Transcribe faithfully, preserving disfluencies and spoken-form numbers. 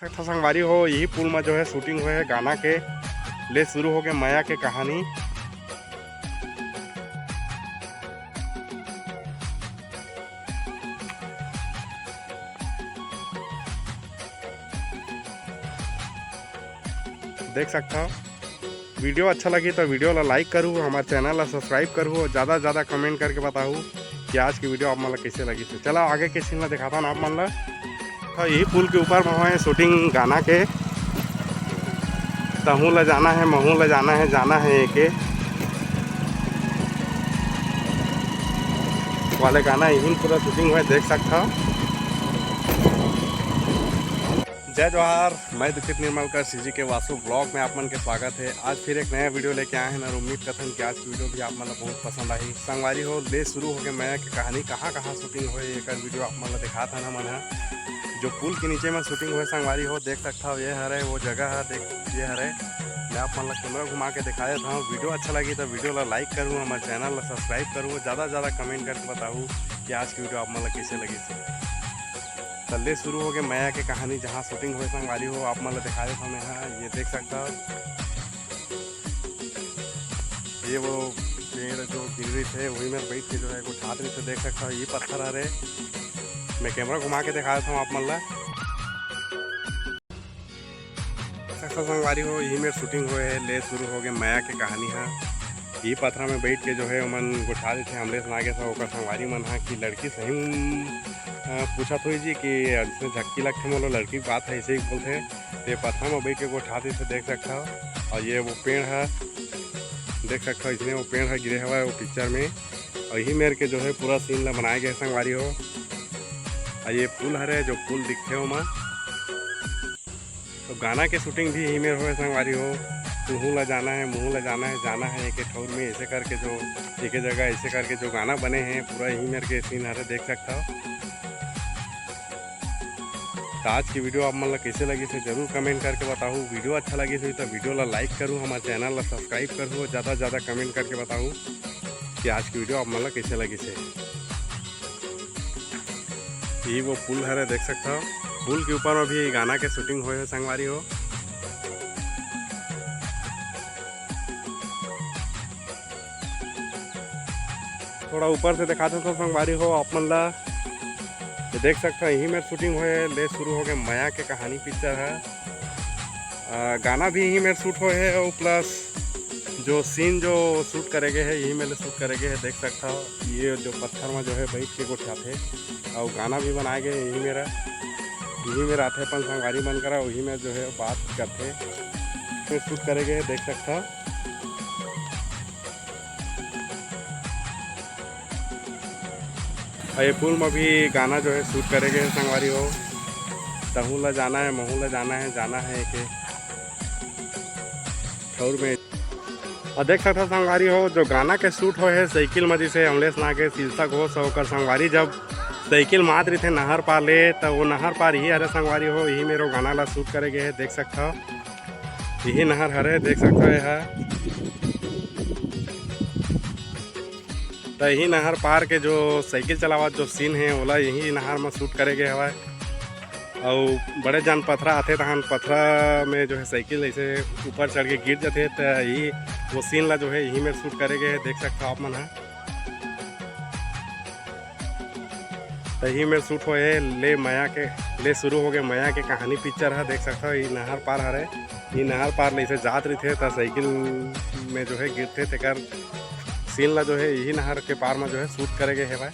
तो संगवारी हो, यही पुल में जो है शूटिंग हुए है गाना के। ले शुरू हो गए मया के कहानी। देख सकता हो, वीडियो अच्छा लगी तो वीडियो ला लाइक करू, हमारे चैनल ला सब्सक्राइब करू और ज़्यादा से ज़्यादा कमेंट करके बताऊ कि आज की वीडियो आप मन ला कैसे लगी। तो चला आगे के सीन ला दिखाता हूँ आप मन ला। तो यही पुल के ऊपर में हुए शूटिंग गाना के, तहूँ ला जाना है, महूँ ला जाना है, जाना है एके वाले गाना, यही पूरा शूटिंग हुआ है, देख सकता हो। जय जोहार, मैं दुखित निर्मलकर सीजी के वासु ब्लॉग में आप मन के स्वागत है। आज फिर एक नया वीडियो लेके आए हैं ना, उम्मीद करथन कि आज की वीडियो भी आप मन ला बहुत पसंद आही। संगवारी हो, ले शुरू हो गए मया के कहानी, कहाँ कहाँ शूटिंग हुए, एकर वीडियो आप मन ला दिखात हन हमन ह। जो पुल के नीचे में शूटिंग हुए संगवारी हो, देख सकता हो, ये हरे वो जगह है, देख ये हरे। मैं आप मन ला कैमरा घुमा के दिखा देता हूँ। वीडियो अच्छा लगी तो वीडियो ला लाइक करूँ, हमारे चैनल ला सब्सक्राइब करूँ, ज़्यादा से ज़्यादा कमेंट करके बताऊँ कि आज की वीडियो आप मन ला कैसे लगी से। तो ले शुरू हो गए मया के कहानी, जहाँ शूटिंग हुए संगवारी हो, आप मन ला दिखा देता हूँ मैं। हाँ, ये देख सकता हो, ये वो पेड़ जो गिर रही थे, वही में बैठ के जो है कुछ हाथ नहीं से देख सकता हो। ये पत्थर हरे, मैं कैमरा घुमा के दिखा देता हूँ आप मन ला। सकता संगवारी हो, यही मेर शूटिंग हुए है, ले शुरू हो गए मया के कहानी हा। ये पथरा में बैठ के जो है ओमन गोठा देथे अमलेश नागेश और ओकर संगवारी मन हा कि लड़की सही में, अ, पूछत होई जी कि इसमें झक्की लगथे, मोला लड़की के बात है, ऐसे ही बोलथे। ते पथरा में बैठ के गोठा देथे, देख सकता हो। और ये वो पेड़ है, देख सकता हो, इसने वो पेड़ है गिरे हुआ है वो पिक्चर में। और यही मेर के जो है पूरा सीन ला बनाए गए संगवारी हो। और ये पुल हरे, जो पुल दिखथे ओमा, तो गाना के शूटिंग भी यही मेर होए संगवारी हो। तुहू ला जाना है, मुहू ला जाना है, जाना है एक ठौर में, ऐसे करके जो एक जगह ऐसे करके जो गाना बने हैं, पूरा यही मेर के सीन हरे, देख सकता हो। तो आज की वीडियो आप मन ला कैसे लगी से जरूर कमेंट करके बताओ। वीडियो अच्छा लगी से तो वीडियो ला लाइक करूँ, हमारे चैनल ला सब्सक्राइब करूँ, ज़्यादा से ज़्यादा कमेंट करके बताओ कि आज की वीडियो आप मन ला कैसे लगी से। ये वो पुल हरे, देख सकता हो, पुल के ऊपर में भी गाना के शूटिंग होए है संगवारी हो। थोड़ा ऊपर से दिखा देता हूँ संगवारी हो आप मन ला। ये देख सकता हो, यही मेर शूटिंग होए है, ले शुरू हो गए मया के कहानी पिक्चर है। आ, गाना भी यही मेर शूट होए है और प्लस जो सीन जो शूट करे गए है, यही मेर शूट करे गए है, देख सकता हो। ये जो पत्थर में जो है बैठ के गोठियाथे और गाना भी बनाए गए यही मेरा, यही मेरा आथे अपन संगवारी मन करा, वही में जो है बात करथे, फिर शूट करे गए है, देख सकता हो। और ये पुल में भी गाना जो है शूट करे गए संगवारी हो, तहू ला जाना है, महू ला जाना है, जाना है एक ठौर में। और देख सकता संगवारी हो, जो गाना के शूट हो है साइकिल में, जिसे अमलेश नागेश, शीर्षा घोष और ओकर संगवारी जब साइकिल मात रही थे नहर पार ले, तो वो नहर पार ही हरे संगवारी हो, यही मेरो गाना ला शूट करे गए है, देख सकता हो। यही नहर हरे, देख सकता हो, यह तो यही नहर पार के जो साइकिल चलावत जो सीन है, ओला यही नहर में शूट करे गए हवय। अउ बड़े जान पथरा आथे, तहन पथरा में जो है साइकिल ऐसे ऊपर चढ़ के गिर जाथे, त यही वो सीन ला जो है यही में शूट करे गए है, देख सकता हो आप मन ह। त यही में शूट होए हे ले मया के, ले शुरू हो गए मया के कहानी पिक्चर ह, देख सकता हो। ये नहर पार हरे, ये नहर पार ले से जात रहिथे, त साइकिल में जो है गिरथे, तेकर सीन ला जो है यही नहर के पार में जो है शूट करे गए हवय।